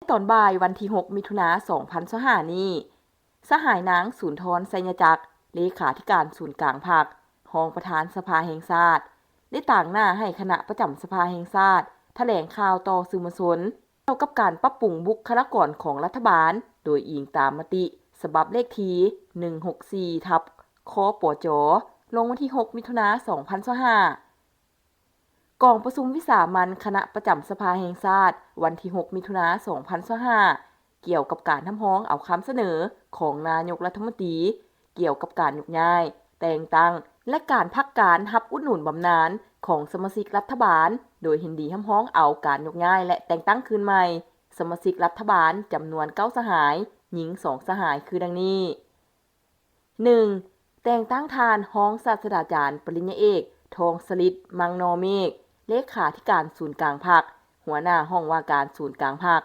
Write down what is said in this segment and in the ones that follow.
ຕອນບ່າຍວັນທີຫົກ ມິຖຸນາ ສອງພັນຊາວຫ້ານີ້, ສະຫາຍນາງ ສູນທອນ ໄຊຍະຈັກ ເລຂາທິການສູນກາງພັກ, ຮອງປະທານສະພາແຫ່ງຊາດ ໄດ້ຕາງໜ້າໃຫ້ຄະນະປະຈຳສະພາແຫ່ງຊາດຖະແຫຼງຂ່າວຕໍ່ສື່ມວນຊົນ ກ່ຽວກັບການປັບປຸງບຸກຄະລາກອນຂອງລັດຖະບານ ໂດຍອີງຕາມມະຕິສະບັບເລກທີໜຶ່ງຫົກສີ່ ທັບ ຄປຈ ລົງວັນທີຫົກ ມິຖຸນາ ສອງພັນຊາວຫ້າ. ກອງປະຊຸມວິສາມັນຄະນະປະຈຳສະພາແຫ່ງຊາດ ວັນທີຫົກ ມິຖຸນາ ສອງພັນຊາວຫ້າ ກ່ຽວກັບການຮັບຮອງເອົາຄຳສະເໜີຂອງນາຍົກລັດຖະມົນຕີ ກ່ຽວກັບການຍົກຍ້າຍ, ແຕ່ງຕັ້ງ ແລະ ການພັກການຮັບອຸດໜູນບຳນານຂອງສະມາຊິກລັດຖະບານ, ໂດຍເຫັນດີຮັບຮອງເອົາການຍົກຍ້າຍ ແລະ ແຕ່ງຕັ້ງຄືນໃໝ່ສະມາຊິກລັດຖະບານຈຳນວນເກົ້າສະຫາຍ, ຍິງສອງສະຫາຍ ຄືດັ່ງນີ້. ໜຶ່ງ, ແຕ່ງຕັ້ງທ່ານຮອງສາດສະດາຈານປະລິນຍາເອກ ທອງສະລິດ ມັງນໍເມກ ເລຂາທິການສູນກາງພັກ, ຫົວໜ້າຫ້ອງວ່າການສູນກາງພັກ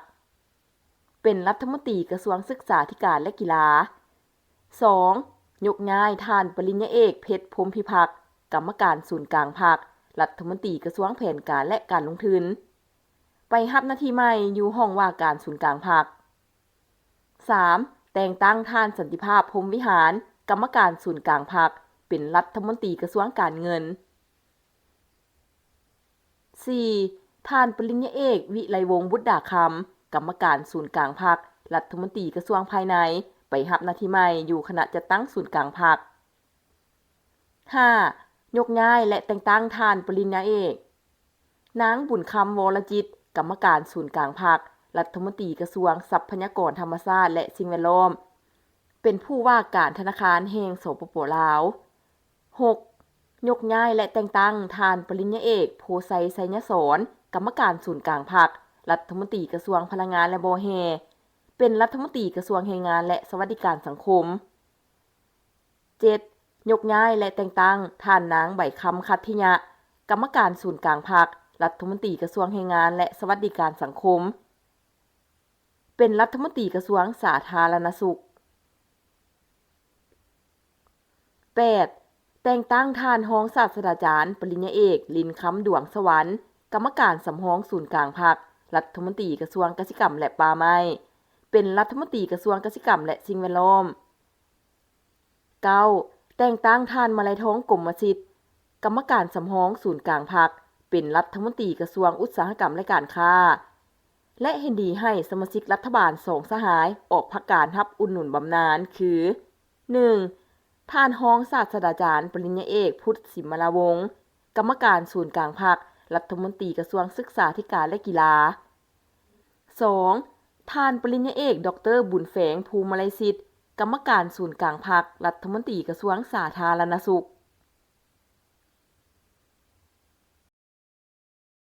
ເປັນລັດຖະມົນຕີກະຊວງສຶກສາທິການ ແລະ ກິລາ. ສອງ, ຍົກຍ້າຍທ່ານປະລິນຍາເອກ ເພັດ ພົມພິພັກ ກຳມະການສູນກາງພັກ, ລັດຖະມົນຕີກະຊວງແຜນການ ແລະ ການລົງທຶນ ໄປຮັບໜ້າທີ່ໃໝ່ຢູ່ຫ້ອງວ່າການສູນກາງພັກ. ສາມ, ແຕ່ງຕັ້ງທ່ານ ສັນຕິພາບ ພົມວິຫານ ກຳມະການສູນກາງພັກ ເປັນລັດຖະມົນຕີກະຊວງການເງິນ. ສີ່, ທ່ານປະລິນຍາເອກ ວິໄລວົງ ບຸດດາຄຳ ກຳມະການສູນກາງພັກ, ລັດຖະມົນຕີກະຊວງພາຍໃນ ໄປຮັບໜ້າທີ່ໃໝ່ຢູ່ຄະນະຈັດຕັ້ງສູນກາງພັກ. ຫ້າ, ຍົກຍ້າຍ ແລະ ແຕ່ງຕັ້ງທ່ານປະລິນຍາເອກ ນາງ ບຸນຄຳ ວໍລະຈິດ ກຳມະການສູນກາງພັກ, ລັດຖະມົນຕີກະຊວງຊັບພະຍາກອນທຳມະຊາດ ແລະ ສິ່ງແວດລ້ອມ ເປັນຜູ້ວ່າການທະນາຄານແຫ່ງ ສປປ ລາວ. ຫົກ, ຍົກຍ້າຍ ແລະ ແຕ່ງຕັ້ງທ່ານປະລິນຍາເອກ ໂພໄຊ ໄຊຍະສອນ ກຳມະການສູນກາງພັກ, ລັດຖະມົນຕີກະຊວງພະລັງງານ ແລະ ບໍ່ແຮ່ ເປັນລັດຖະມົນຕີກະຊວງແຮງງານ ແລະ ສະຫວັດດີການສັງຄົມ. ເຈັດ, ຍົກຍ້າຍ ແລະ ແຕ່ງຕັ້ງທ່ານນາງ ໃບຄຳ ຄັດທິຍະ ກຳມະການສູນກາງພັກ, ລັດຖະມົນຕີກະຊວງແຮງງານ ແລະ ສະຫວັດດີການສັງຄົມ ເປັນລັດຖະມົນຕີກະຊວງສາທາລະນະສຸກ. ແປດ, ແຕ່ງຕັ້ງທ່ານຮອງສາດສະດາຈານປະລິນຍາເອກ ລິນຄຳ ດວງສະຫວັນ ກຳມະການສຳຮອງສູນກາງພັກ, ລັດຖະມົນຕີກະຊວງກະສິກຳ ແລະ ປ່າໄມ້ ເປັນລັດຖະມົນຕີກະຊວງກະສິກຳ ແລະ ສິ່ງແວດລ້ອມ. ເກົ້າ, ແຕ່ງຕັ້ງທ່ານ ມະໄລທອງ ກົມມະສິດ ກຳມະການສຳຮອງສູນກາງພັກ ເປັນລັດຖະມົນຕີກະຊວງອຸດສາຫະກຳ ແລະ ການຄ້າ ແລະ ເຫັນດີໃຫ້ສະມາຊິກລັດຖະບານສອງສະຫາຍອອກພັກການຮັບອຸດໜູນບຳນານ ຄື ໜຶ່ງ, ທ່ານຮອງສາດສະດາຈານປະລິນຍາເອກ ພຸດ ສິມມະລາວົງ ກຳມະການສູນກາງພັກ, ລັດຖະມົນຕີກະຊວງສຶກສາທິການ ແລະ ກິລາ. ສອງ, ທ່ານປະລິນຍາເອກ ດອກເຕີ ບຸນແຝງ ພູມະໄລສິດ ກຳມະການສູນກາງພັກ, ລັດຖະມົນຕີກະຊວງສາທາລະນະສຸກ.